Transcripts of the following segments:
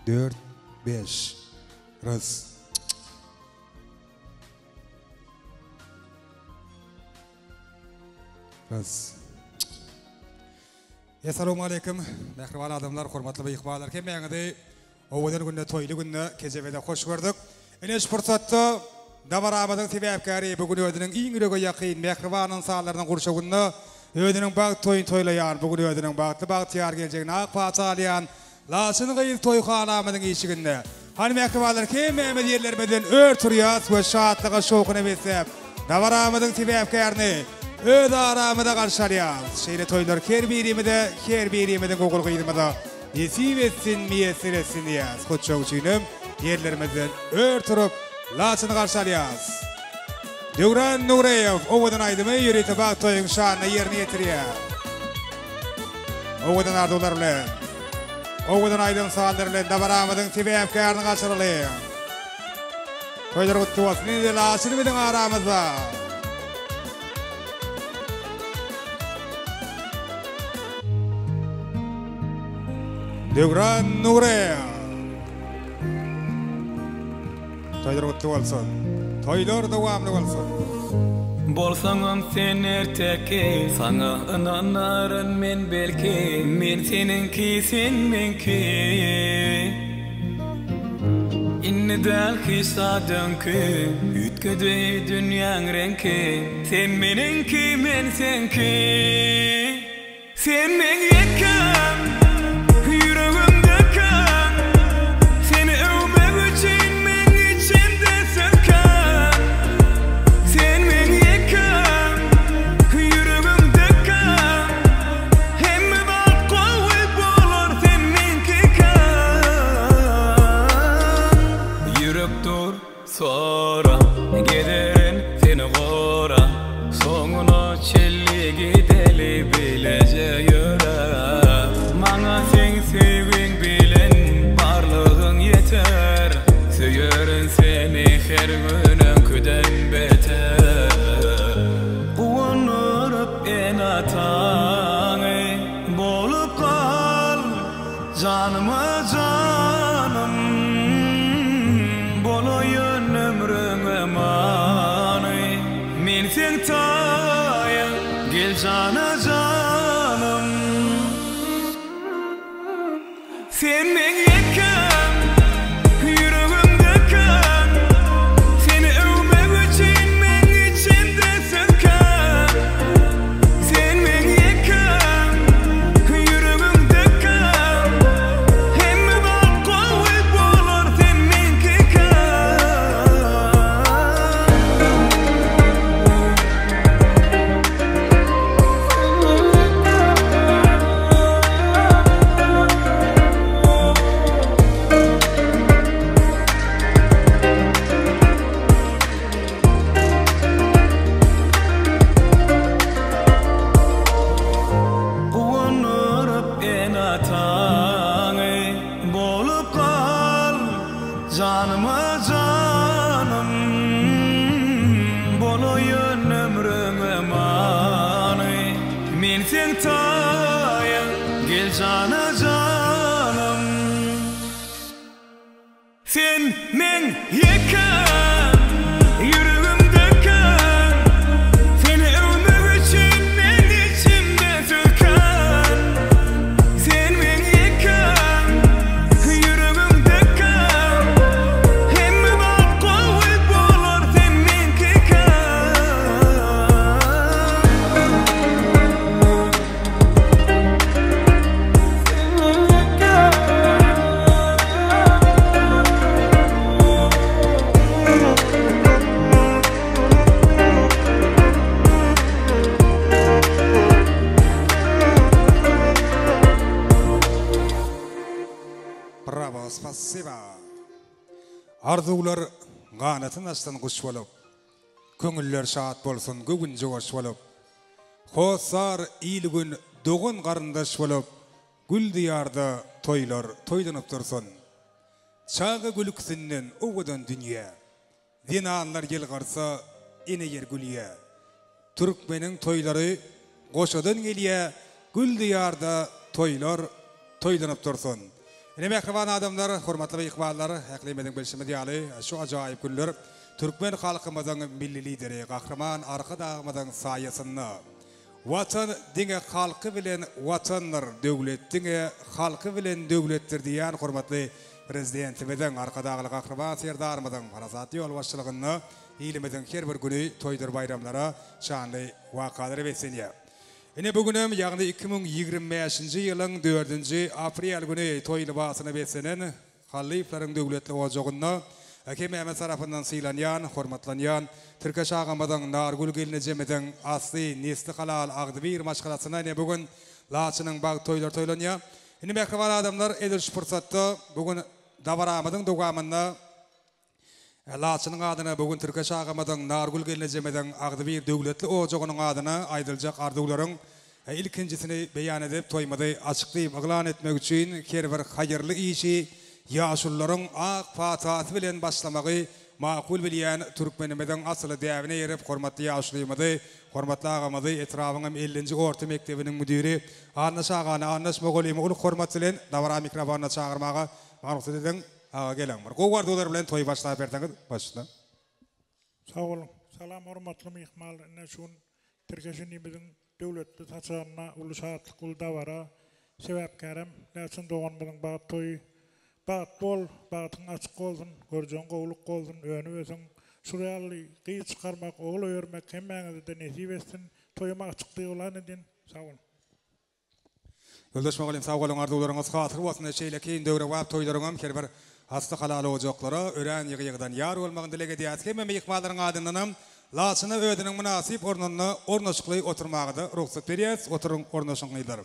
Dört, beş. Raz. Raz. Essalawmaleýkim, mähriban adamlar, hormatly myhmanlar. Hemmäňizi owadan günde, toýly günde Kejebede hoş gördük. Ine şu pursatda dabaramyzyň sebäpkäri bu gün özüniň iň ýürege ýakyn, mähriban ynsanlarynyň gurşawynda özüniň bagt toýuny toýlaýan, bu gün özüniň bagtly bagtyýar geljegine ak pata alýan Laçyn gyz toýhanamyzyň işiginde. Hany mähribanlar hemmämiz ýerlerimizden ör turýas we şatlyga şowhuna besläp, dabaramyzyň sebäpkärini öz aramyza garşy alýas. Şeýle toýlar her birimize, her birimiziň ogul-gyzymyza nesip etsin, miýesser etsin diýýäs. Hut şoň üçinem ýerlerimizden ör turup, Laçyny garşy alýas. Döwran Nuryýew owadan aýdymy ýörite bagt toýuň şanyna ýerine ýetirýär. Owadan arzuwlar bilen, owadan aýdym-sazlar bilen dabaramyzyň sebäpkärini gaçyralyň. Toýlar gutly bolsun, indi Laçyn biziň aramyzda. Döwran Nuryýew. Toýlar gutly bolsun. Toýlar dowamly bolsun. Bolsaňam sen erteki Saňa ynanaryn men belki Men seniňki sen meňki Indi däl hiç zat öňki Üýtgedi dünýäň reňki Sen meniňki men seňki Sen meň ýekäm, ýüregimdekäň, Seni öwmek üçin meň içimde söz kän. Sen meň ýekäm, ýüregimdekäň, Hemme zat gowy bolar sen meňkikäň. Ýürek dur. Sora, Gezerin seni gora, Soňuna çenli gideli bileje ýöräp. Maňa seň söýgiň bilen barlygyň ýeter, Söýerin seni her gün öňküden beter. Guwandyryp ene-ataňy bolup gal. Janyma janym bolaýyn ömrüňe many Men seň taýyň gel jana janym Sen meň ýekäm ýüregimdekäň Seni öwmek üçin meň içimde söz kän Sen meň ýekäm, ýüregimdekäm Hemme zat gowy bolar sen meňkikäm. Guwandyryp ene-ataňy bolup gal janyma janym bolaýyn ömrüňe many men seň taýyň gel jana janym. Sen meň ýekäm, ýüregimdekäň, Seni öwmek üçin meň içimde söz kän. Sen meň ýekäm, ýüregimdekäň, Hemme zat gowy bolar sen meňkikäň. Bravo, spasiba. Arzuwlar ganatyn açsyn guş bolup, Köňüller şat bolsun göwün joş bolup. Hossar il-gün dogan-garyndaş bolup, Gül diýarda toýlar toýlanyp dursun. Çaga gülküsinden owadan dünýä. Zenanlar ýylgyrsa ene ýer gülýä. Türkmeniň toýlary goşadan gelýä, Gül diýarda toýlar toýlanyp dursun. Ine mähriban adamlar, hormatly myhmanlar, ählimiziň bilşimiz ýaly, şu ajaýyp günler türkmen halkymyzyň Milli Lideri Gahryman Arkadagymyzyň saýasynda Watan diňe halky bilen Watandyr, döwlet diňe halky bilen döwletdir diýýän hormatly Prezidentimiziň, Arkadagly Gahryman Serdarymyzyň parasatly ýolbaşçylygynda ilimiziň her bir güni toýdur baýramlara, şanly wakalara beslenýär. Ine bu günem, ýagny 2025-nji ýylyň dördünji aprel güni toý lybasyna beslenen Hallyýewleriň döwletli ojagynda Hemmämiz tarapyndan sylanýan, hormatlanýan Tirkeş agamyzyň, Nargül gelnejemiziň asly, nesli halal, agzybir maşgalasyna ine bu gün Laçynyň bagt toýlary toýlanýar. Indi mähriban adamlar, edil şu pursatda bu gün dabaramyzyň dowamynda Laçynyň adyna bu gün Tirkeş agamyzyň, Nargül gelnejemiziň agzybir döwletli ojagynyň adyna aýdyljak arzuwlaryň ilkinjisini beýan edip, toýumyzy açyk diýip yglan etmek üçin her bir haýyrly işi ýaşulularyň ak patasy bilen başlamagy makul bilýän türkmenimiziň asyly däbine eýerip, hormatly ýaşulymyzy, hormatly agamyzy, etrabyň ellinji orta mekdebiniň müdiri Annaş agany, Annaş mugallymy uly hormat bilen dabara mikrofonyna çagyrmaga maňa rugsat ediň. Aga geliň bir gowy arzuwlar bilen toýy başlap berseňiz başla. Sag boluň. Salam hormatly myhmanlar ine şu gün Tirkeş inimiziň döwletli saçagynda uly şatlyk uly dabara sebäpkärem Läçin doganymyzyň bagt toýy. Bagtly bol bagtyň açyk bolsun görjegiň gowluk bolsun önüp ösüň şul ýaly gyz çykarmak ogul öýermek hemmäňizede nesip etsin toýum açyk yglan edin sag boluň. Ýoldaş mugallym sag boluň arzuwlaryňyz hasyl bolsun şeýlekin döwrebap toýlaryňam her bir asly halal ojaklara örän ýygy ýygydan ýar bolmagyny dileg edýäs hemme myhmanlaryň adyndanam Laçyna özüniň mynasyp ornunda ornaşykly oturmagada rugsat berýäs oturyň ornaşyň gyzlar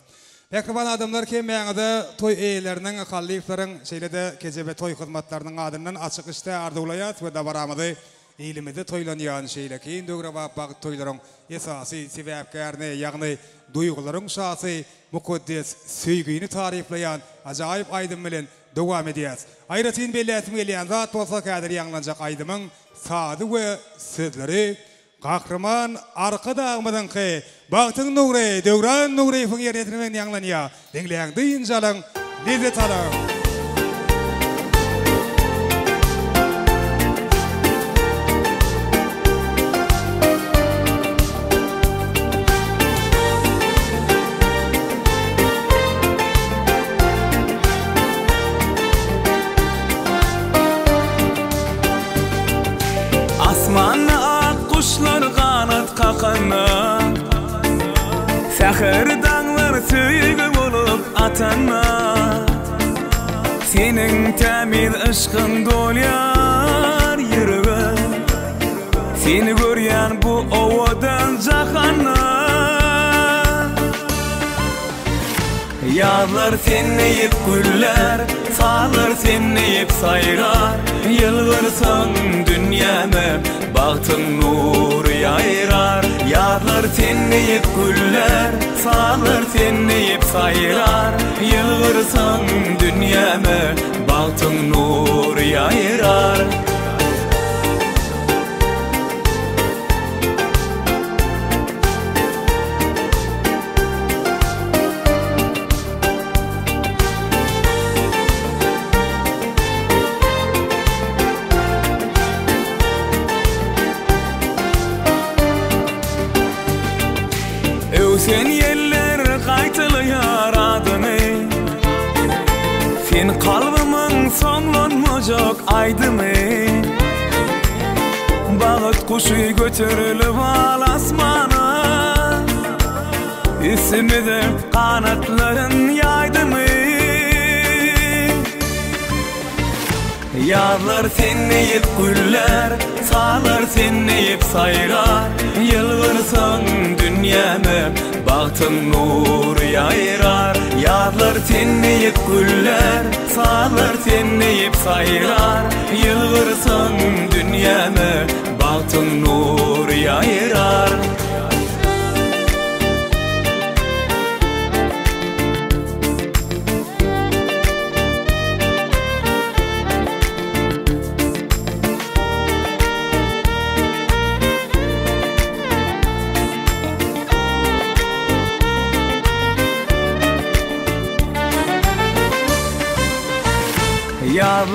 Mähriban adamlar hemmäňize toý eýeleriniň Hallyýewleriň şeýlede kejebe toý hyzmatlarynyň adyndan açyk işdä arzuwlaýas we dabaramyzy Ilimizde toýlanýan şeýlekin döwrebap bagt toýlaryň esasy sebäpkärini, ýagny duýgularyň şasy, mukaddes söýgini taryplaýan ajaýyp aýdym bilen dowam edýäs. Aýratyn belläsim gelýän zat bolsa häzir ýaňlanjak aýdymyň sazy we sözleri Gahryman Arkadagymyzyňky Bagtyň nury Döwran Nuryýewiň ýerine ýetirmeginde ýaňlanýar. Diňläň, dynç alyň, lezzet alyň! Asmanda ak guşlar ganat kakanda, Säher daňlar söýgi bolup atanda, Seniň tämiz yşkyň dolýar ýürege, Seni görýän bu owadan jahanda. Ýazlar sen diýip güllär, sazlar sen diýip saýrar, Ýylgyrsaň dünýäme bagtyň nury ýaýrar. Ýazlar sen diýip güllär, sazlar sen diýip saýrar, Ýylgyrsaň dünýäme bagtyň nury ýaýrar. Öwsen ýeller gaýtalaýar adyňy Sen kalbymyň soňlanmajak aýdymy Bagt guşy göterilip al asmana Üstümize ganatlaryn ýaýdymy? Ýazlar sen diýip güllär, sazlar sen diýip saýrar, Ýylgyrsaň dünýäme bagtyň nury ýaýrar. Ýazlar sen diýip güllär, sazlar sen diýip saýrar, Ýylgyrsaň dünýäme bagtyň nury ýaýrar.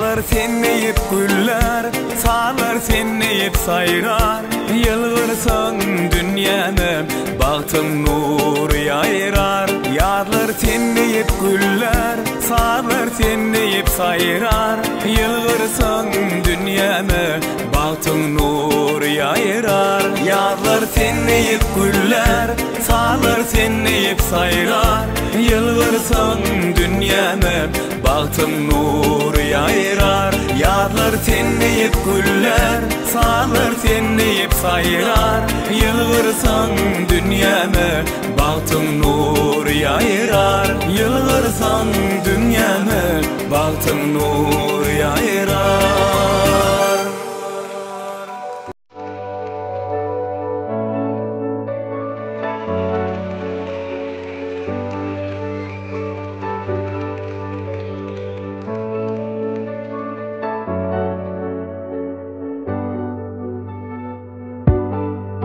Ýazlar sen diýip güllär, Sazlar sen diýip saýrar, Ýylgyrsaň dünýäme bagtyň nury ýaýrar. Ýazlar sen diýip güllär, Sazlar sen diýip saýrar, Ýylgyrsaň dünýäme bagtyň nury ýaýrar. Ýazlar sen diýip güllär, Sazlar sen diýip saýrar, Ýylgyrsaň dünýäme Bagtyň nury ýaýrar, Ýazlar sen diýip güllär, Sazlar sen diýip saýrar, Ýylgyrsaň dünýäme bagtyň nury ýaýrar, Ýylgyrsaň dünýäme bagtyň nury ýaýrar.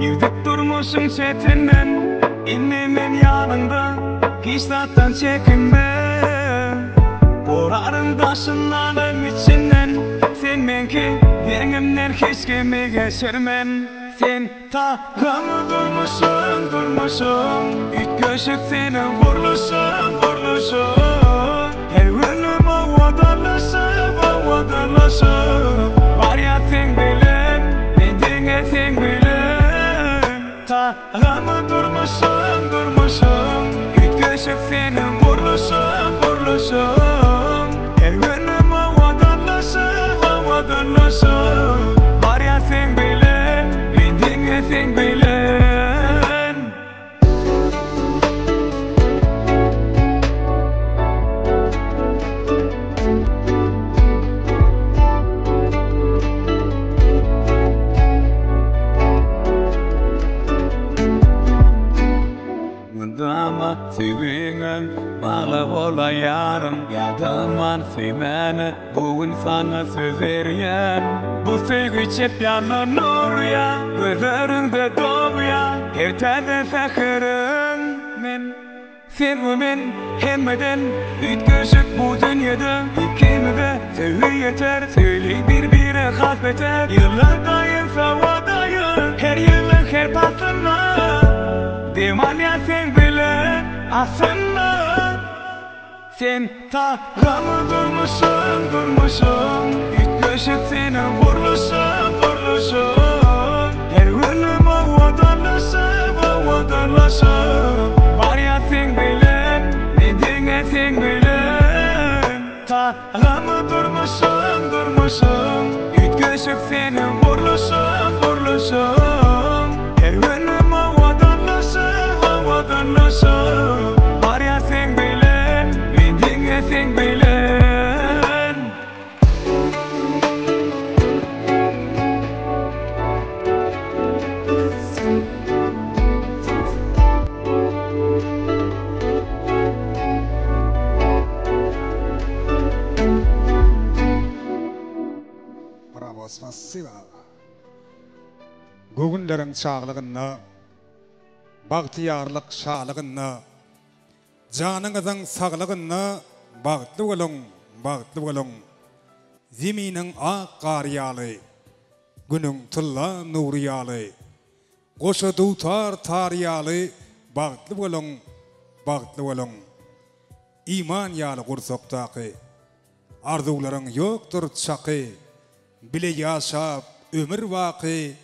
Gidip durmuşyň çetinden Indi men ýanyňda Hiç zatdan çekinme Goraryn daşyndan hem içinden Sen meňki Deňimden hiç kimi geçirmen Sen tagamy durmuşyň durmuşyň Üýtgeşik seniň gurluşyň gurluşyň Her günüm owadanlaşyp owadanlaşyp Barýar seň bilen Men diňe seň bilen Tagamy durmuşyň durmuşyň Üýtgeşik seniň gurluşyň gurluşyň Her günüm owadanlaşyp owadanlaşyp Barýan seň bilen Men diňe seň bilen. Mydama söýgiňe bagly bolaýaryn Ýadaman söýmäne bu gün saňa söz berýän Bu söýgi çep ýandan urýa Gözleriňde dogýa Her täze säheriň Men Sen we men hemmeden üýtgeşik bu dünýede Ikimize söýgi ýeter Söýli bir-bire has beter Ýyllar daýansa wadaýyn Her ýylyň her paslynda Dem alýan seň bilen aslynda Sen tagamy durmuşyň durmuşyň Üýtgeşik seniň gurluşyň gurluşyň Her günüm owadanlaşyp owadanlaşyp Barýan seň bilen men diňe seň bilen Tagamy durmuşyň durmuşyň Üýtgeşik seniň gurluşyň gurluşyň Her günüm owadanlaşyp owadanlaşyp Barýan seň bilen men diňe seň bilen. Bravo spasiba. Göwünleriň çaglygynda, bagtyýarlyk şalygynda, janyňyzyň saglygynda bagtly boluň, bagtly boluň. Zeminiň ak gary ýaly, Günüň tylla nury ýaly, goşa dutar tary ýaly bagtly boluň, bagtly boluň. Iman ýaly gursakdaky arzuwlaryň ýokdur çaky, Bile ýaşap ömür baky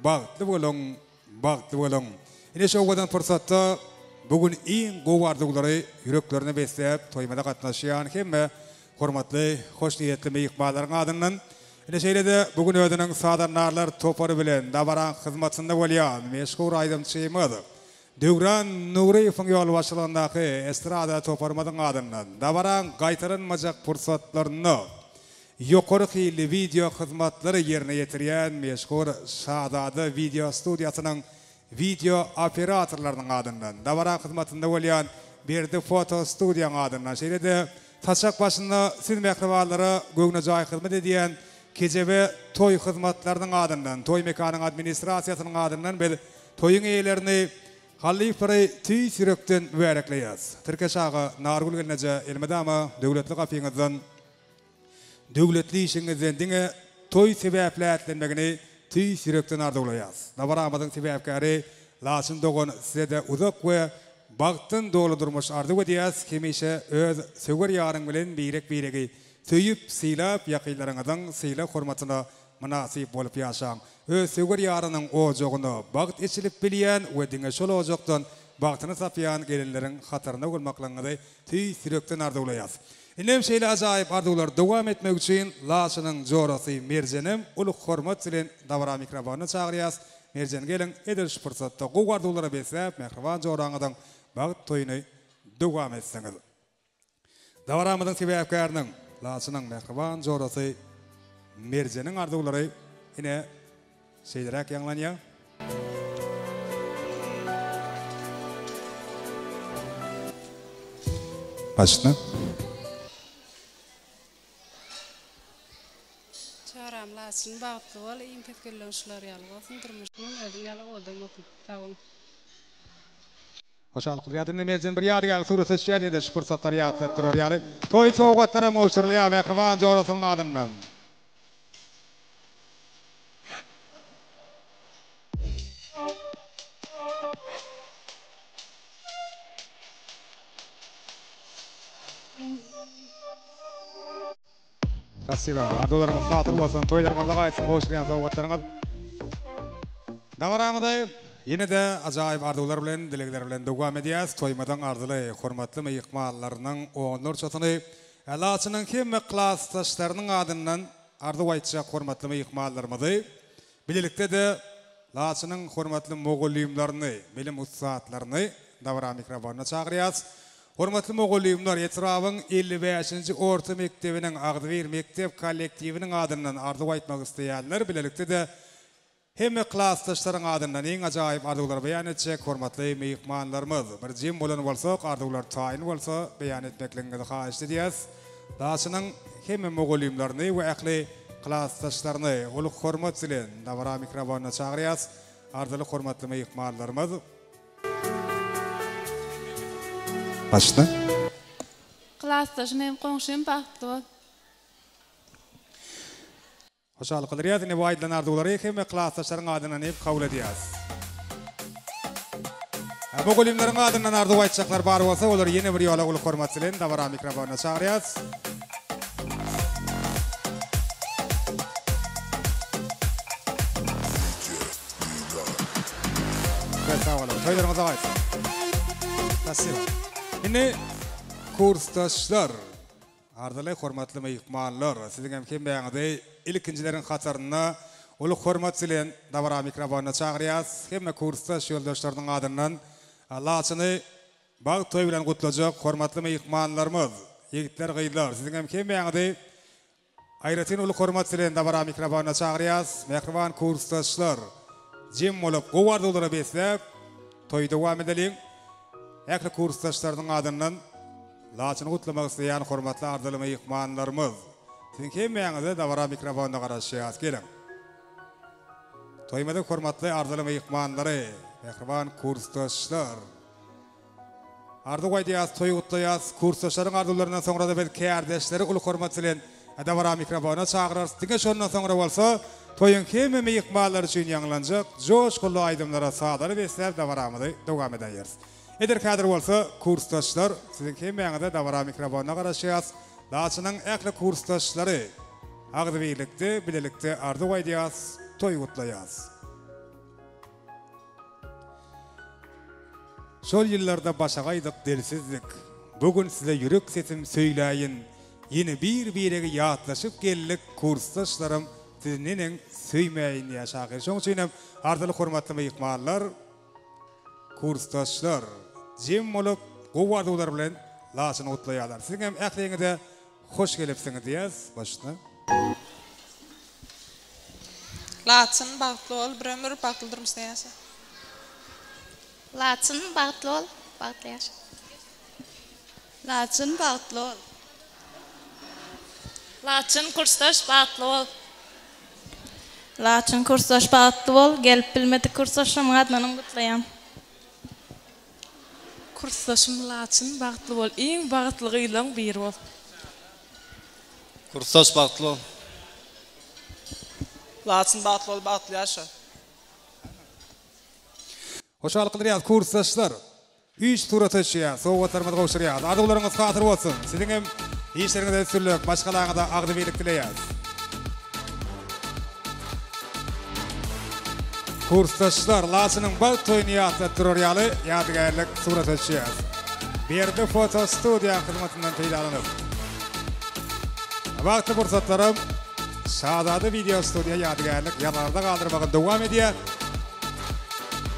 bagtly boluň, bagtly boluň. Ine şu owadan pursatda bu gün iň gowy arzuwlary ýüreklerine besläp toýumyza gatnaşýan hemme hormatly hoşniýetli myhmanlaryň adyndan, ine şeýle-de bu gün özüniň sazandarlar topary bilen dabaraň hyzmatynda bolýan meşhur aýdymçymyz Döwran Nuryýewiň ýolbaşçylygyndaky estrada toparymyzyň adyndan dabaraň gaýtalanmajak pursatlarynda ýokary hilli wideo hyzmatlary ýerine ýetirýän meşhur Şazada wideo studiýasynyň wideo operatorlarynyň adyndan, dabaraň hyzmatynda bolýan Berdi foto studiýaň adyndan, şeýle-de saçak başynda siz mähribanlara göwnejaý hyzmat edýän Kejebe toý hyzmatlarynyň adyndan, toý mekanyň administrasiýasynyň adyndan biz Toýuň eýelerini Hallyýewleri tüýs ýürekden mübärekleýäs. Tirkeş aga, Nargül gelneje elmydama döwletli gapyňyzdan. döwletli işiňizden diňe toý sebäpli ätlenmegini tüýs ýürekden arzuwlaýas. Dabaramyzyň sebäpkäri Laçyn dogan size-de uzak we bagtdan doly durmuş arzuw edýäs, hemişe öz söwer ýaryň bilen birek-biregi söýüp, sylap, ýakynlaryňyzyň sylag-hormatyna mynasyp bolup ýaşaň. Öz söwer ýarynyň ojagyna bagt eçilip bilýän we diňe şol ojakdan bagtyny tapýan gelinleriň hatarynda bolmaklygyňyzy tüýs ýürekden arzuwlaýas. Indem şeýle ajaýyp arzuwlary dowam etmek üçin Laçynyň jorasy Merjenem uly hormat bilen dabara mikrofonyna çagyrýas. Merjen gelin edil şu pursatda gowy arzuwlara besläp mähriban joraňyzyň bagt toýuny dowam etseňiz. Dabaramyzyň sebäpkäriniň, Laçynyň mähriban jorasy Merjeniň arzuwlary ine şeýleräk ýaňlanýar. Başyna. Joram Laçyn bagtly bol iň pes gülleň şular ýaly bolsun durmuşyňam özüň ýaly owadan bolsun sag boluň. Hoşallyk bilýär. Indi Merjen bir ýadygärlik surata düşýär ýene-de şu pursatlary ýatlap durar ýaly. Toý sowgatlaram gowşurylýar mähriban jorasynyň adyndan. Spasiba. Arzuwlaryňyz hasyl bolsun, toýlaryňyzda gaýtsyn gowşurýan sowgatlaryňyz. Dabaramyzy ýene-de ajaýyp arzuwlar bilen, dilegler bilen dowam edýäs. Toýumyzyň arzyly, hormatly myhmanlarynyň onlarçasyny Laçynyň hemme klasdaşlarynyň adyndan arzuw aýtjak hormatly myhmanlarymyzy, bilelikde-de Laçynyň hormatly mugallymlaryny, bilim ussatlaryny dabara mikrofonyna çagyrýas. Hormatly mugallymlar, etrabyň 55-nji orta mekdebiniň agzybir mekdep kollektiwiniň adyndan arzuw aýtmak isleýänler, bilelikde-de hemme klasdaşlaryň adyndan iň ajaýyp arzuwlary beýan etjek hormatly myhmanlarymyz, bir jem bolan bolsak, arzuwlar taýyn bolsa beýan etmekligiňizi haýyşt edýäs. Laçynyň hemme mugallymlaryny we ähli klasdaşlaryny uly hormat bilen dabara mikrofonyna çagyrýas. Arzyly hormatly myhmanlarymyz. Başla. Klasdaşym hem goňşym bagtly bol. Hoşallyk bildirýäs ine bu aýdylan arzuwlary hemme klasdaşlaryň adyndan hem kabul edýäs. Mugallymlaryň adyndan arzuw aýtjaklar bar bolsa olary ýene bir ýola uly hormat bilen dabara mikrofonyna çagyrýas. Köp sag boluň. Toýlaryňyza gaýtsyn. Spasiba. Indi kursdaşlar, arzyly hormatly myhmanlar, siziň hem hemmäňizi ilkinjileriň hatarynda uly hormat bilen dabara mikrofonyna çagyrýas. Hemme kursdaş ýoldaşlarynyň adyndan Laçyny bagt toýy bilen gutlajak hormatly myhmanlarymyz, ýigitler, gyzlar, siziň hem hemmäňizi Aýratyn uly hormat bilen dabara mikrofonyna çagyrýas, mähriban kursdaşlar! Jem bolup, gowy arzuwlara besläp, toýy dowam edeliň! Ähli kursdaşlarynyň adyndan Laçyny gutlamak isleýän hormatly arzyly myhmanlarymyz, siziň hemmäňize dabara mikrofonyna garaşýas. Geliň! Toýumyzyň hormatly arzyly myhmanlary, mähriban kursdaşlar! Arzuw aýdýas, toý gutlaýas. Kursdaşlaryň arzuwlaryndan soňra-da biz kärdeşleri uly hormat bilen dabara mikrofona çagyrarys. Diňe şondan soňra bolsa toýuň hemme myhmanlary üçin ýaňlanjak joşgunly aýdymlara sazlary besläp dabaramyzy dowam edäýeris. Eder häzir bolsa kursdaşlar siziň hemmäňize dabara mikrofonyna garaşýas. Laçynyň ähli kursdaşlary agzybirlikde, bilelikde arzuw aýdýas, toý gutlaýas. Şol ýyllarda başagaýdyk, delsizdik. Bu gün size ýürek sesim söýläýin. Ýene bir-biregi ýatlaşyp geldik, kursdaşlarym, sizi neneň söýmäýin diýýär şahyr. Şonuň üçin hem arzyly hormatly myhmanlar, kursdaşlar jem bolup, gowy arzuwlar bilen Laçyny gutlaýarlar. Siziň hem ähliňize Hoş gelipsiňiz diýýäs başda. Laçyn bagtly bol bir ömür bagtly durmuşda ýaşa. Laçyn bagtly bol bagtly ýaşa. Laçyn bagtly bol. Laçyn kursdaş bagtly bol. Laçyn kursdaş bagtly bol gelip bilmedik kursdaşlarymyň adyndanam gutlaýan. Kursdaşym Laçyn bagtly bol iň bagtly gyzlaň biri bol. Kursdaş bagtly bol. Laçyn bagtly bol bagtly ýaşa. Hoşallyk bildirýäs kursdaşlar. Üç surata düşýäs, sowgatlarymyzy gowşurýas. Arzuwlaryňyz hasyl bolsun. Siziň hem işleriňizde üstünlik, maşgalaňyza agzybirlik dileýäs. Kursdaşlar Laçynyň bagt toýuny ýatlap durar ýaly ýadygärlik surata düşýäs. Berdi foto studiýa hyzmatyndan peýdalanyp. Bagtly pursatlaram Şazada wideo studiýa ýadygärlik ýazgarda galdyrmagyny dowam edýär.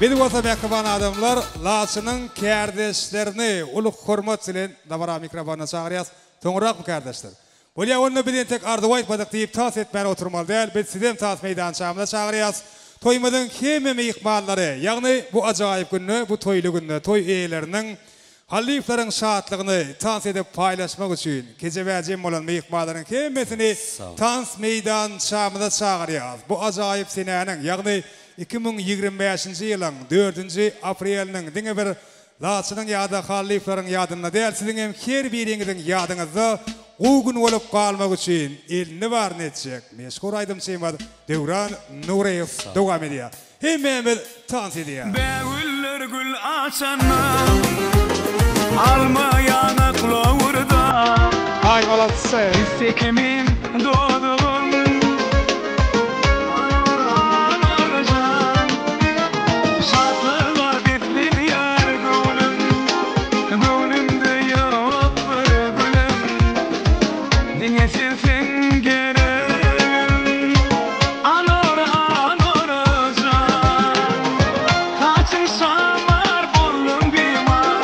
Biz bolsa mähriban adamlar Laçynyň kärdeşlerini uly hormat bilen dabara mikrofonyna çagyrýas. Soňrakmy kärdeşler? Bolýa onda biz entek arzuw aýtmadyk diýip tans etmän oturmaly däl, biz sizem tans meýdançamyza çagyrýas. Toýumyzyň hemme myhmanlary, ýagny bu ajaýyp günde, bu toýly günde toý eýeleriniň, Hallyýewleriň şatlygyny tans edip paýlaşmak üçin kejebä jem bolan myhmanlaryň hemmesini tans meýdançamyza çagyrýas. Bu ajaýyp senäniň, ýagny 2025-nji ýylyň dördünji apreliniň diňe bir Laçynyň ýa-da Hallyýewleriň ýadynda däl, siziň hem her biriňiziň ýadyňyzda gowy gün bolup galmagy üçin elinde baryny etjek meşhur aýdymçymyz Döwran Nuryýew dowam edýär. Hemmämiz tans edýäs. Bägüller gül açanda, Alma ýaňak lowurda. Aý maladse. Istekimin dodugym. Anarjan, Şatlyga beslenýär göwnüm, Göwnümde ýok bir gülüm. Diňe sensiň geregim. Anor Anorjan. Saçyň şamar bolduň bimar.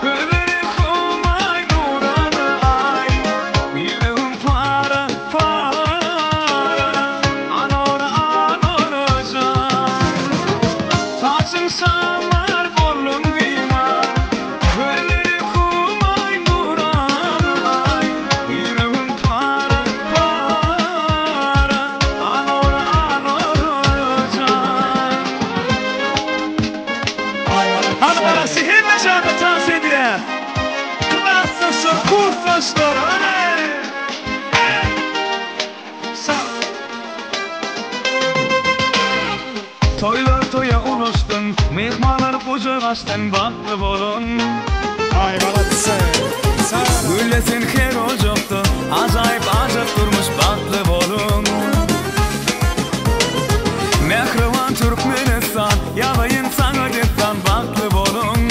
Gözleri humaý nurana aý. Ýüregim para para. Anor Anorjan. Saçyň şamar bolduň bimar. Gözleri humaý nurana aý. Ýüregim para para. Anor Anorjan. Hany garasy hemme janda tans edýär. Klasdaşlar, kursdaşlar, hany! Sag. Toýlar toýa ulaşsyn, myhmanlar gujak açsyn, bagtly boluň. Aý maladse. Güllesin her ojakda, ajaýyp ajap durmuş, bagtly boluň. Mähriban Türkmenistan, ýazaýyn saňa dessan, bagtly boluň.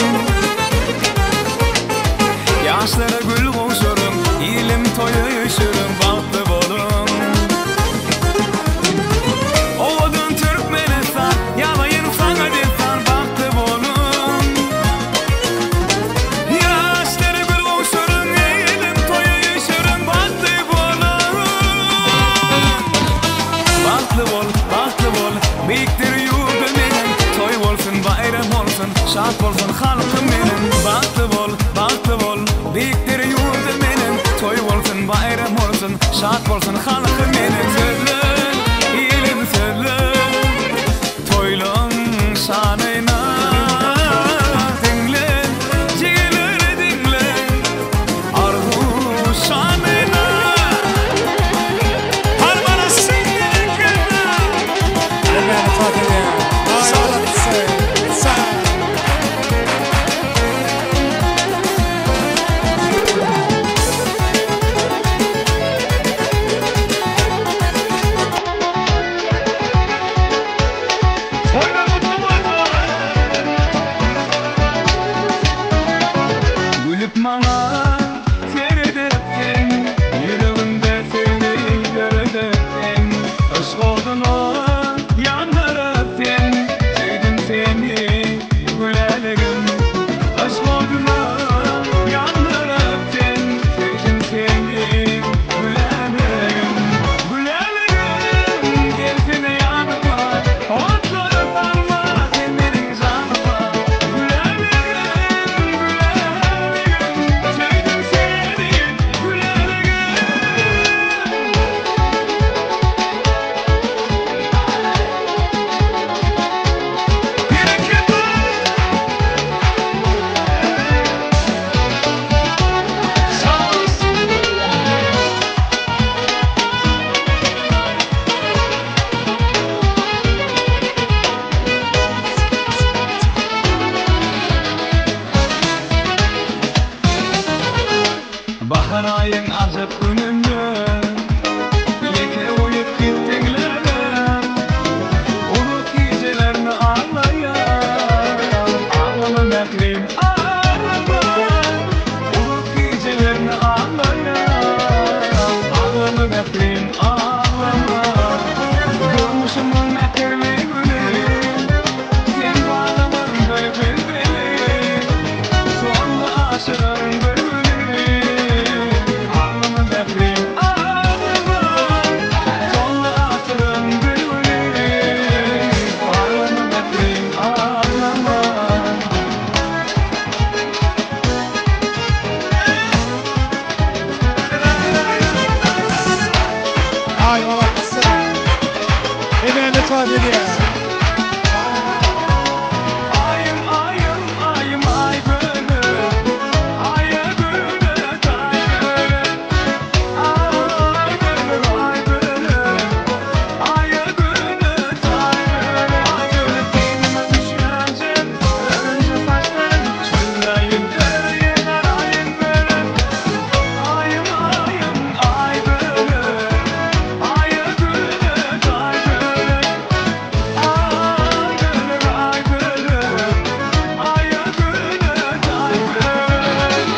Ýaşlara gül gowşuryň, ilim toýa üýşüriň, bagtly boluň. Owadan Türkmenistan, ýazaýyn saňa dessan, bagtly boluň. Ýaşlara gül gowşuryň, ilim toýa üýşüriň, bagtly boluň. Bagtly bol, bagtly bol, beýikdir ýurdum meniň, Toý bolsun, baýram bolsun, şat bolsun halkym meniň. Bagtly bol, bagtly bol, beýikdir ýurdum meniň, Toý bolsun, baýram bolsun, şat bolsun halkym meniň. Sözle, ilim sözle, toýlaň şanyna. Diňle, jigerleri diňle, arzuw şanyna. Hany bana sen gerekende. Hemmämiz tans edýäs. Aý maladse. Sag. saz edýär. Aýym aýym aýym aý bölek Aýa güne taý bölek Aý bölek aý bölek Aýa güne taý bölek Aý bölek Beýnime düşýänjem Örünje saçlarym Çöllaýyn öýeler aýym bölek Aýym aýym aý bölek Aýa güne taý bölek Aý bölek aý bölek Aýa güne taý bölek.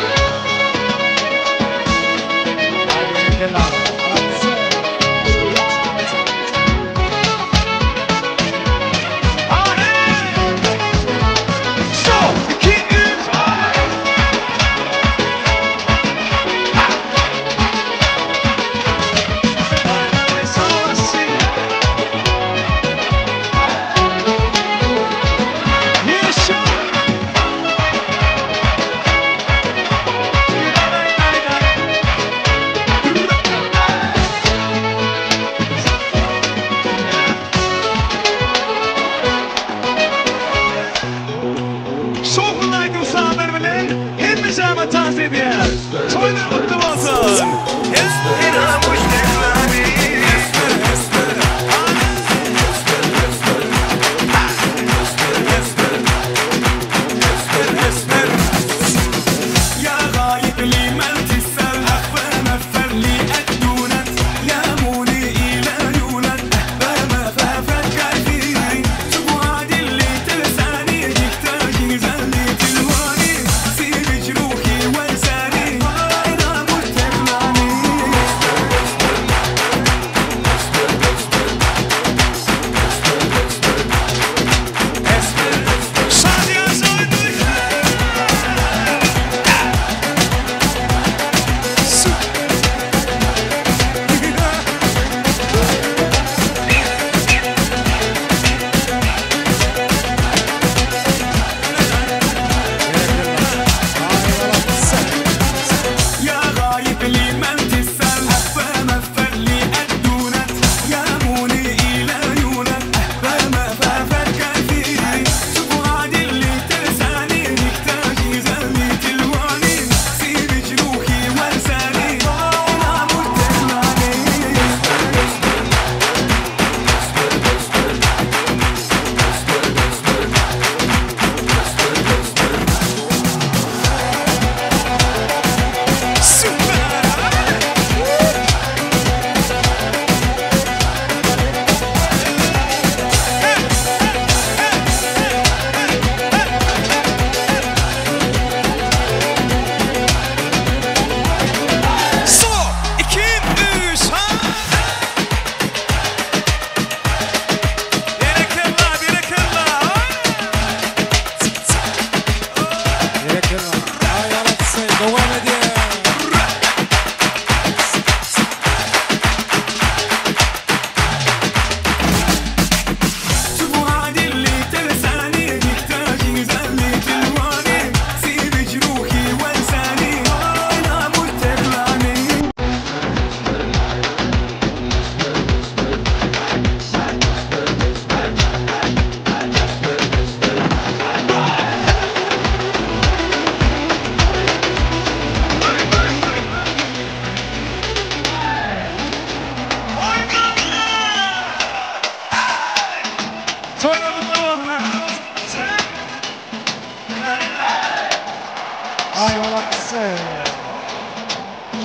Şowhunly aýdym-sazlar bilen hemme jama tans edýär. Toýlar gutly bolsun! Dowam edýär. Aý bolakysy.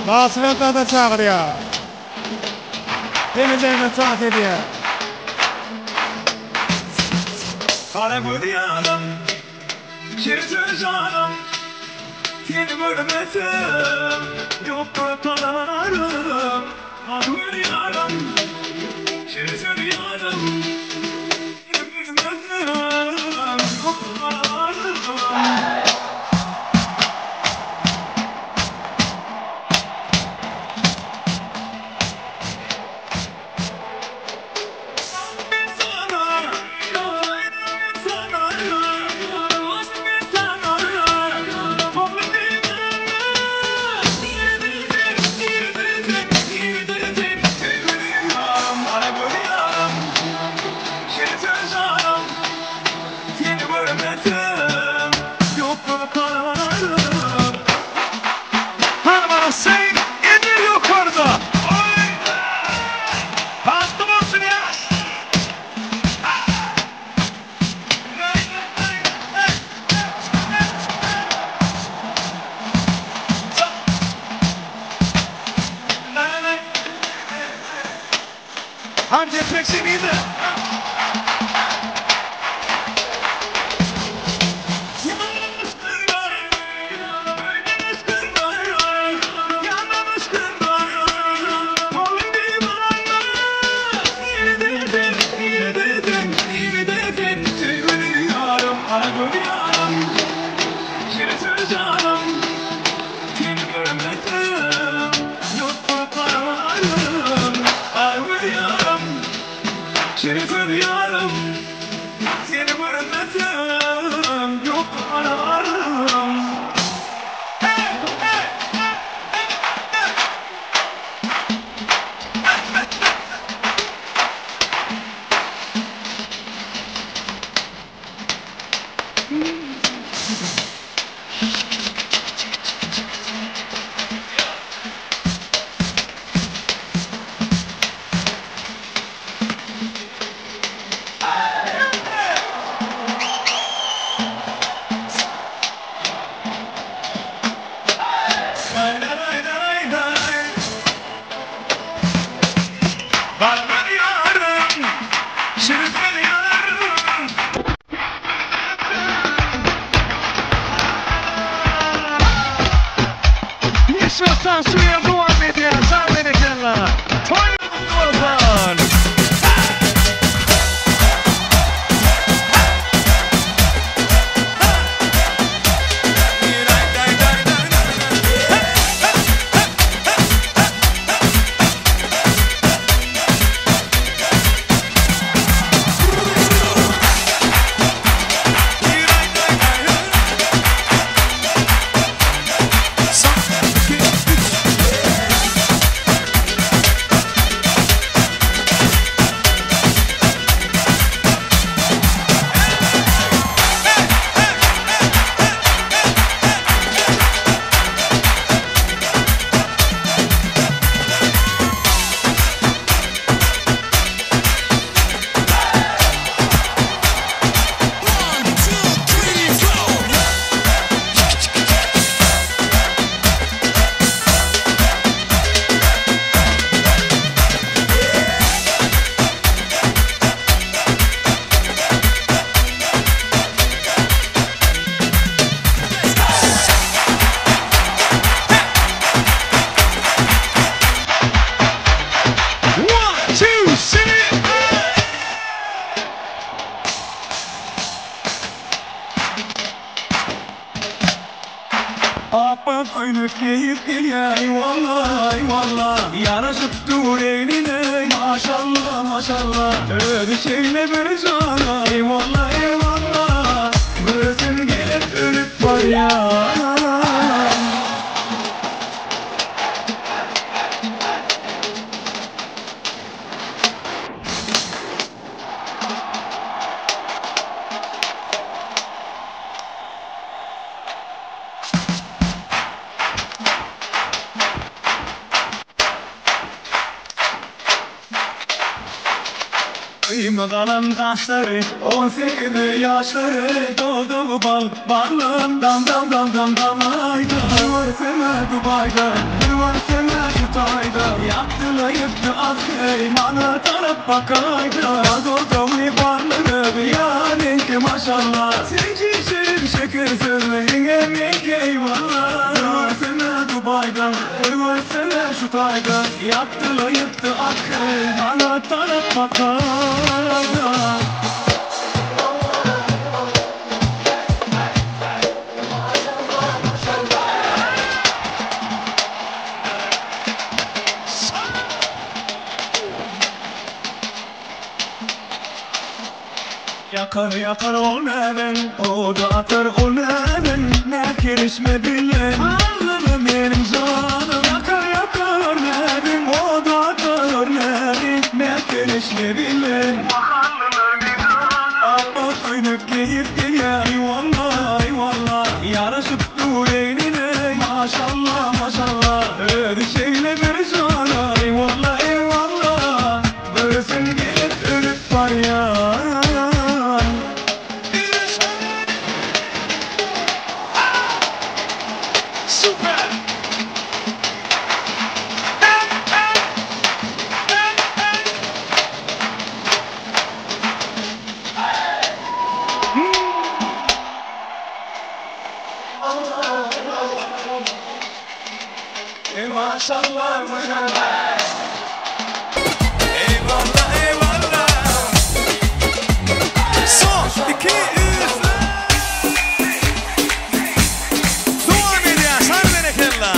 Laswelda-da çagyrýar. Hemmelerine tans edýär. Gara göz ýalam, şir janam, Seni görmesem, ýokdur kararym. Gara göz ýalam, şir janam, Seni görmesem, ýokdur kararym. Tirkeşi nirde? Şerif yarım Seni görmedim Yok ararım. Kalan taşları 18 yaşları Doldu bal balım Dam dam dam dam dam ayda. Varsana Dubai'da Varsana Kutay'da Yaktılar yıktı akı İmanı taraf bakayda. Doldu varlığı Yani ki maşallah. Sen şirin şeker sözlerin emek eyvallah. Varsana Dubai'da Varsana şu tayda. Yaktılar yıktı akı İmanı taraf bakayda. Yakar yakar ol neden O da atar ol neden Ne kirişme bile Allah'ım benim canım. Yakar yakar neden O da atar neden Ne kirişme bile Ama oynuk giyip giyer Eyvallah eyvallah. Yaraşıp dur eline Maşallah maşallah. Ödüşeyle bir cana Eyvallah eyvallah. Görsün gelip ölüp var ya Maşallah maşallah. Eyvallah eyvallah. Son 2 3 Dowam edýär şan berekella.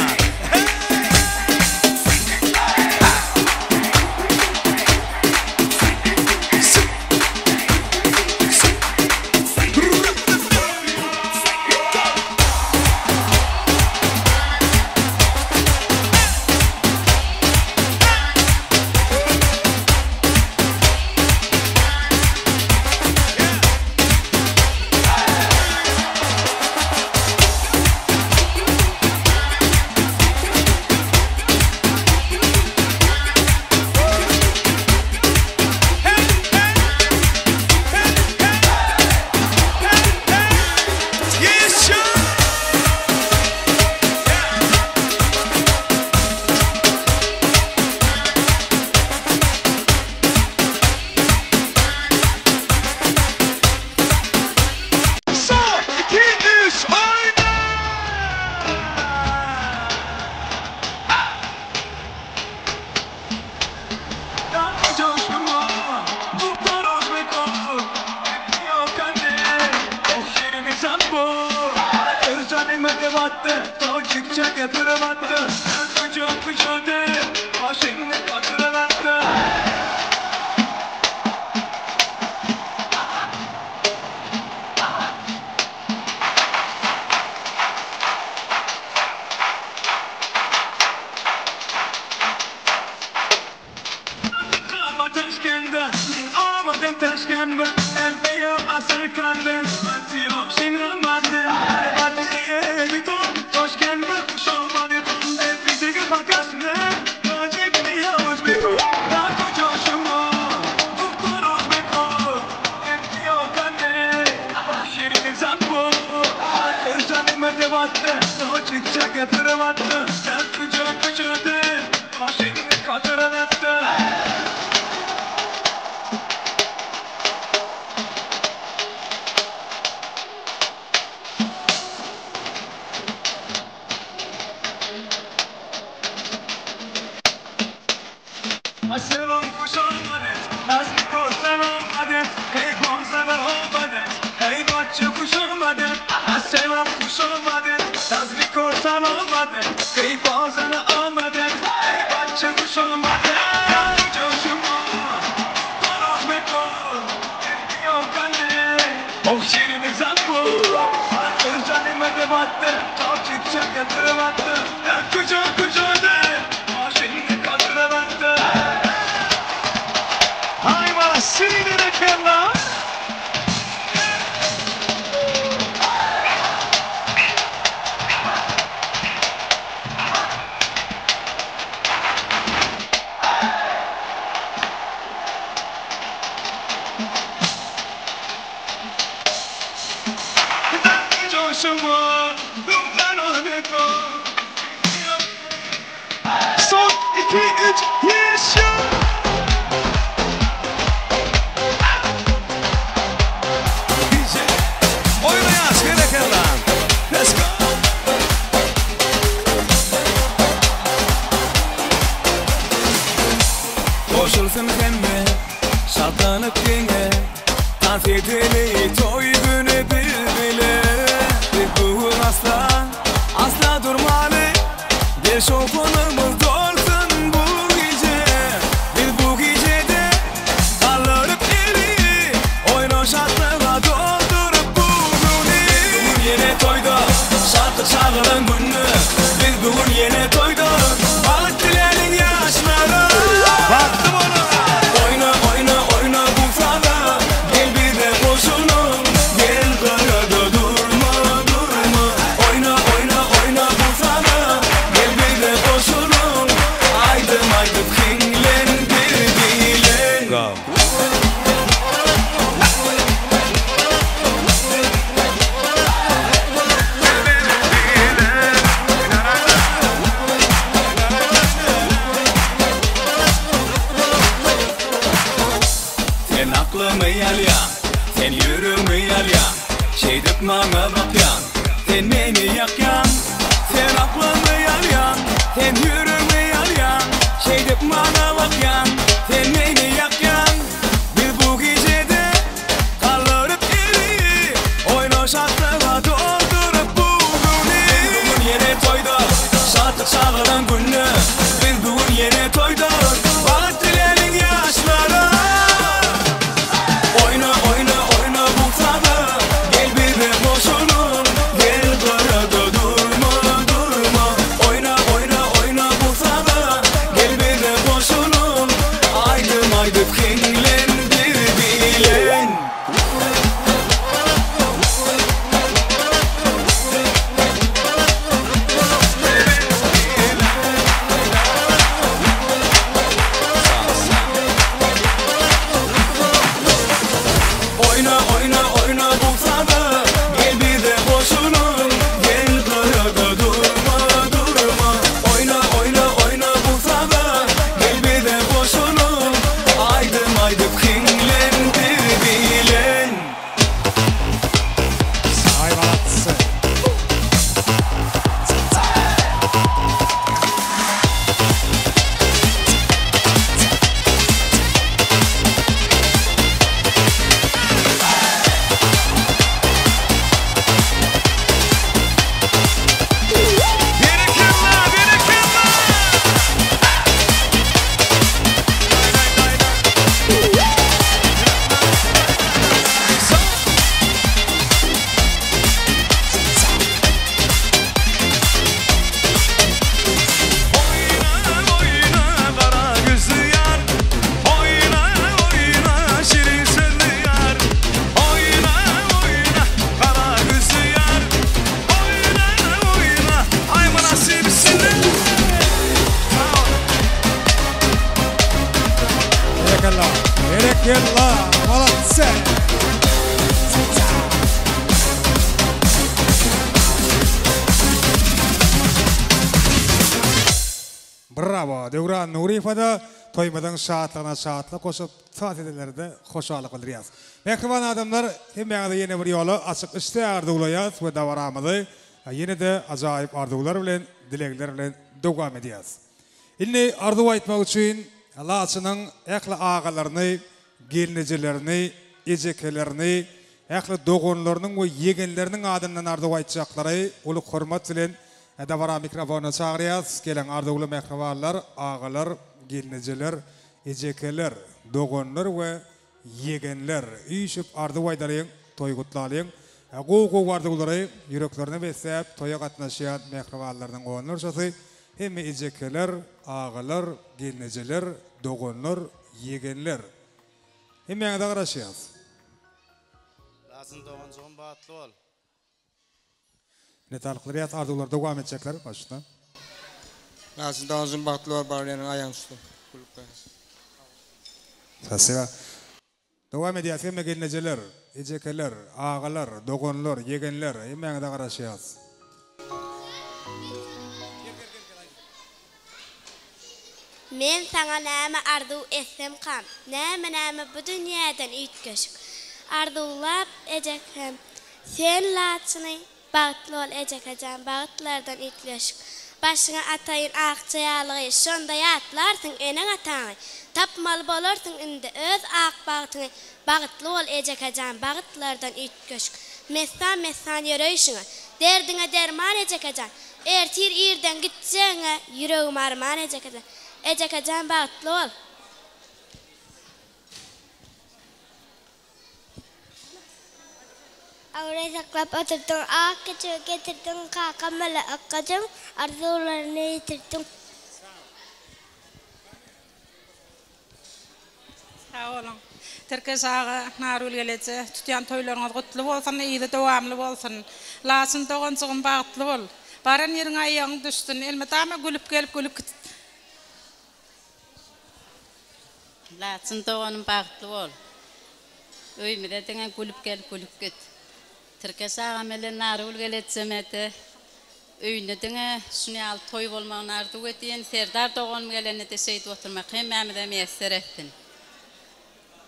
Son 2 3 oyna! Son 2 3 yaşa! DJ Oýnaýas berekella. Let's go. Goşulsyn hemme şatlanyp ýeňe Dans edeli toý günü biz bile Biz bugün asla asla durmaly Gel şowhunymyz dolsun bu gije Biz bu gijede galdyryp eli Oýna şatlyga dolduryp bu güni Bugün ýene toýda şatlyk şagalaň günü Biz bugün ýene toýda bagt diläliň ýaşlara Bagtly boluň. Oýna oýna oýna bu saza Gel bize goşulyň Gel gyrada durma durma Oýna oýna oýna bu saza Gel bize goşulyň Aýdym aýdyp hiňlen bir bile Go. Sen aklymy alýaň, sen ýüregimi alýaň Şeýdip maňa bakýaň, sen meni ýakýaň Sen aklymy alýaň, sen ýüregimi Şeýdip maňa bakýaň, sen meni ýakýaň. Biz bu gijede galdyryp eli, Oýna şatlyga dolduryp bu güni. Biz bu gün ýene toýda, şatlyk şagalaň günde. Biz bu gün ýene toýda, bagt diläliň ýaşlara. Oýna, oýna, oýna bu saza, Gel bize goşulyň, Gel gyrada durma, durma. Oýna, oýna, oýna bu saza, Gel bize goşulyň, Aýdym aýdyp hiňlen biz bilen. Oýna oýna oýna bu saza Gel bize goşulyň Gel gyrada durma durma Oýna oýna oýna bu saza Gel bize goşulyň Aýdym aýdyp hiňlen biz bilen. Aý malatsy. Berekella berekella. Oýna oýna gara gözli ýar Oýna oýna şirin sözli ýar Oýna oýna gara gözli ýar Oýna oýna aý mynasypsyň Berekella. Berekella. Malatsy. Brawo! Döwran Nuryýewa-da toýumyzyň şatlygyna şatlyk goşup, saz edenlere-de hoşallyk bildirýäris. Mähriban adamlar, hemmäňize ýene bir ýola açyk işdä arzuwlaýarys we dabaramyzy ýene-de ajaýyp arzuwlar bilen, dilegler bilen dowam edýäris. Indi arzuw aýtmak üçin Laçynyň ähli agalaryny, gelnejelerini, ejekelerini, ähli doganlarynyň we ýegenleriniň adyndan arzuw aýtjaklary uly hormat bilen dabara mikrofonyna çagyrýas. Geliň, arzuwly mähribanlar, agalar, gelnejeler, ejekeler, doganlar we ýegenler, üýşüp arzuw aýdalyň, toý gutlalyň. Gowy-gowy arzuwlary ýüreklerine besläp, toýa gatnaşýan mähribanlarynyň onlarçasy hemme ejekeler, agalar, gelnejeler, doganlar, ýegenler. Hemmäňize garaşýas. Laçyn doganjygym bagtly bol. Minnetdarlyklar ýaz arzuwlar dowam etjekler başda. Laçyn doganjygym bagtly bol bar ýeriň aýagyň düşsün gülüp gaýt. Spasiba. Dowam edýäs hemme gelnejeler, ejekeler, agalar, doganlar, ýegenler hemmäňize garaşýas. Men saňa näme arzuw etsemkam, Näme-näme bu dünýäden üýtgeşik. Arzuwlap ejekem, sen laçyny, Bagtly bol ejekejan, bagtlardan üýtgeşik. Başyňa ataýyn akja ýaglygy, Şonda ýatlarsyň eneň-ataňy. Tapmaly bolarsyň indi öz ak bagtyňy, Bagtly bol ejekejan, bagtlardan üýtgeşik. Messan-messan ýöreýşiňe, Derdiňe derman ejekejan. Ertir irden gitjegiňe ýüregim arman ejekejan. Ejekejan bagtly bol. Abraý saklap oturdyň ak keçegi getirdiň kakam bile akgajyň arzuwlaryny ýitirdiň. Sag boluň. Tirkeş aga, Nargül geleje, tutýan toýlaryňyz gutly bolsun, yzy dowamly bolsun. Laçyn doganjygym bagtly bol. Baran ýeriňe aýagyň düşsün. Elmydama gülüp gelip gülüp git. Laçyn doganym bagtly bol. Öýümize diňe gülüp gelip gülüp git. Tirkeş agam bilen Nargül gelejemede Öýünde diňe şuny ýaly toý bolmagyny arzuw edýän. Serdar doganym gelende-de şeýdip oturmak hemmämize miýesser etsin.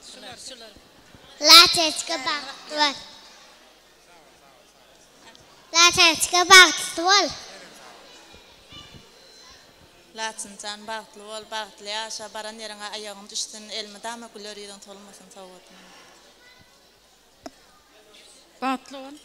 Şular şular. Laçeçka bagtly bol. Laçeçka bagtly bol. Laçynjan bagtly bol bagtly ýaşa baran ýeriňe aýagyň düşsün elmydama güler ýüzüň solmasyn sowgatym. Bagtly bol.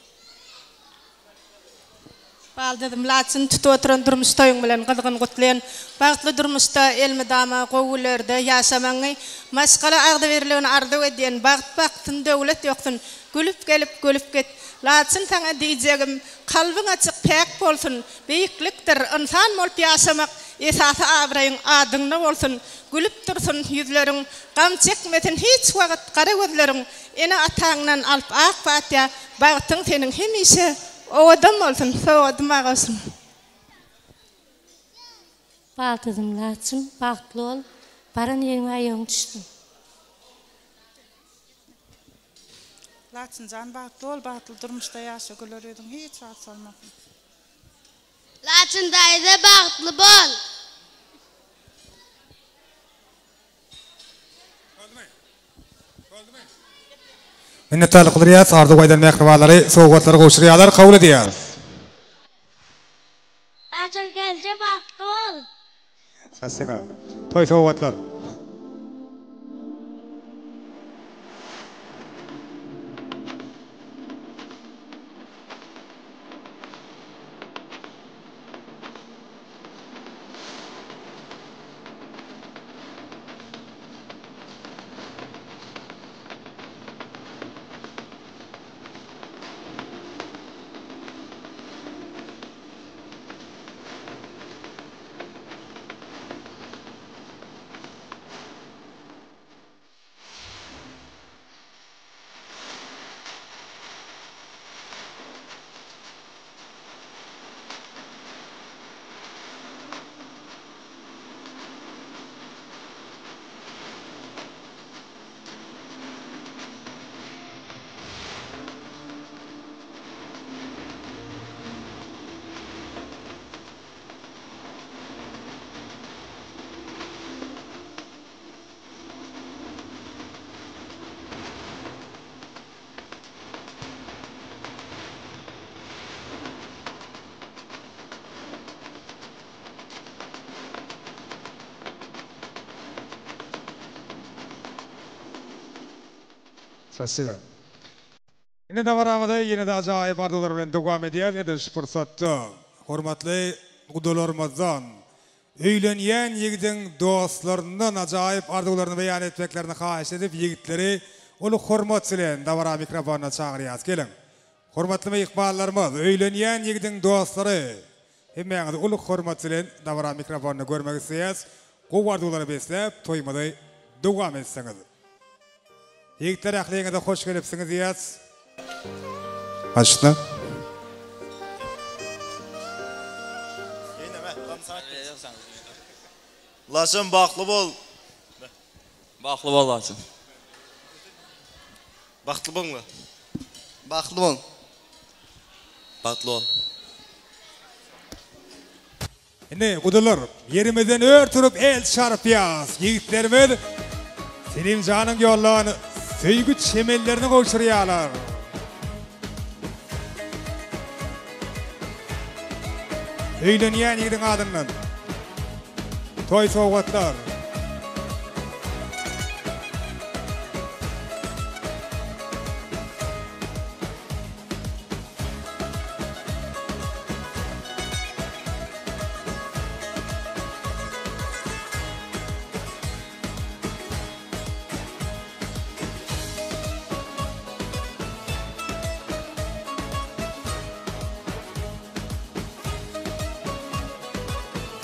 Baldyzym Laçyn tutup oturan durmuş toýuň bilen gyzgyn gutlaýan. Bagtly durmuşda elmydama gowy günlerde ýaşamagyňy, maşgala agzybirligini arzuw edýän. Bagt baksyn, döwlet ýoksun. Gülüp gelip, gülüp git. Laçyn saňa diýjegim, kalbyň açyk, päk bolsun. Beýiklikdir, ynsan bolup ýaşamak, esasy abraýyň adyňda bolsun. Gülüp dursun ýüzleriň, gam çekmesin hiç wagt gara gözleriň. Ene-ataňdan alyp ak patya, bagtyň seniň hemişe owadan bolsun, sowadym agashym. Baldyzym Laçyn bagtly bol, baran ýeriňe aýagyň düşsün. Laçynjan bagtly bol bagtly durmuşda ýaşa güler ýüzüň hiç wagt solmasyn. Laçyn daýza bagtly bol. Minnetdarlyk bildirýäris Arzuw aýdan mähribanlary sowgatlary gowşurýarlar kabul edýäris. Laçyn gelje bagtly bol. Spasiba. Toý sowgatlar. Spasiba. Indi dabaramyzy ýene-de ajaýyp arzuwlar bilen dowam edýäris. Edil şu pursatda hormatly gudalarymyzdan Öýlenýän ýigidiň dostlaryndan ajaýyp arzuwlaryny beýan etmeklerini haýyş edip, ýigitleri uly hormat bilen dabara mikrofonyna çagyrýarys. Geliň, hormatly myhmanlarymyz, öýlenýän ýigidiň dostlary, hemmäňizi uly hormat bilen dabara mikrofonynda görmek isleýäris. Gowy arzuwlara besläp, toýumyzy dowam etseňiz. Ýigitler ähliňize hoş gelipsiňiz diýýäs. Başla. Laçyn bagtly bol. Bagtly bol Laçyn. Bagtly bolma. Bagtly bol. Bagtly bol. Indi gudalar, ýerimizden ör turup el çarpýas. Ýigitlerimiz Selimjanyň ýollan söýgi çemenlerini gowşurýarlar. Öýlenýän ýigidiň adyndan toý sowgatlar.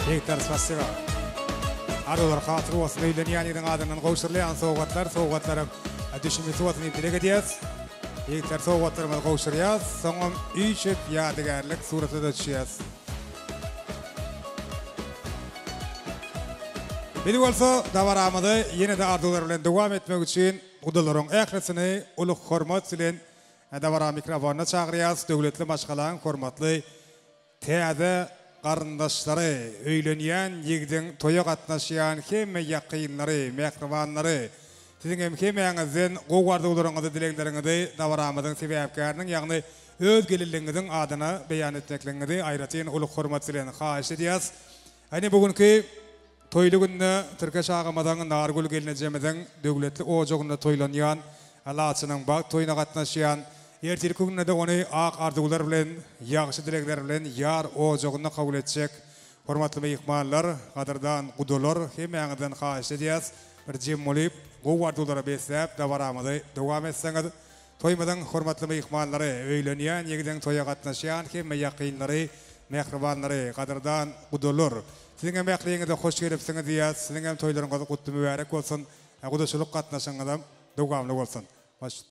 Ýigitler spasiba. Arzuwlar hatyr bolsun öýlenýän ýigidiň adyndan gowşurylýan sowgatlar, sowgatlaryň düşümlisi bolsun diýip dileg edýäs. Ýigitler sowgatlarymyzy gowşurýas, soňam üýşüp ýadygärlik surata-da düşýäs. Biz bolsa dabaramyzy ýene-de arzuwlar bilen dowam etmek üçin gudalaryň ählisini uly hormat bilen dabara mikrofonyna çagyrýas. Döwletli maşgalaň hormatly Täze garyndaşlary, öýlenýän ýigdiň toýa gatnaşýan hemme ýakynlary, mähribanlary, siziň hem hemmäňizden gowy arzuwlaryňyzy, dilegleriňizi dabaramyzyň sebäpkäriniň, ýagny öz gelinligiňiziň adyna beýan etmekligiňizi aýratyn uly hormat bilen haýyş edýäs. Ine bu günki toýly günde Tirkeş agamyzyň, Nargül gelnejemiziň döwletli ojagynda toýlanýan Laçynyň bagt toýuna gatnaşýan, ertirki günde-de ony ak arzuwlar bilen, ýagşy dilegler bilen ýar ojagynda kabul etjek hormatly myhmanlar, gadyrdan gudalar, hemmäňizden haýyşt edýäs, bir jem bolup, gowy arzuwlara besläp dabaramyzy dowam etseňiz, Toýumyzyň hormatly myhmanlary, öýlenýän ýigidiň toýa gatnaşýan hemme ýakynlary, mähribanlary, gadyrdan gudalar! Siziňem ähliňize hoş gelipsiňiz diýýäs, siziňem toýlaryňyz gutly mübärek bolsun, gudaçylyk gatnaşygyňyzam dowamly bolsun! Baş.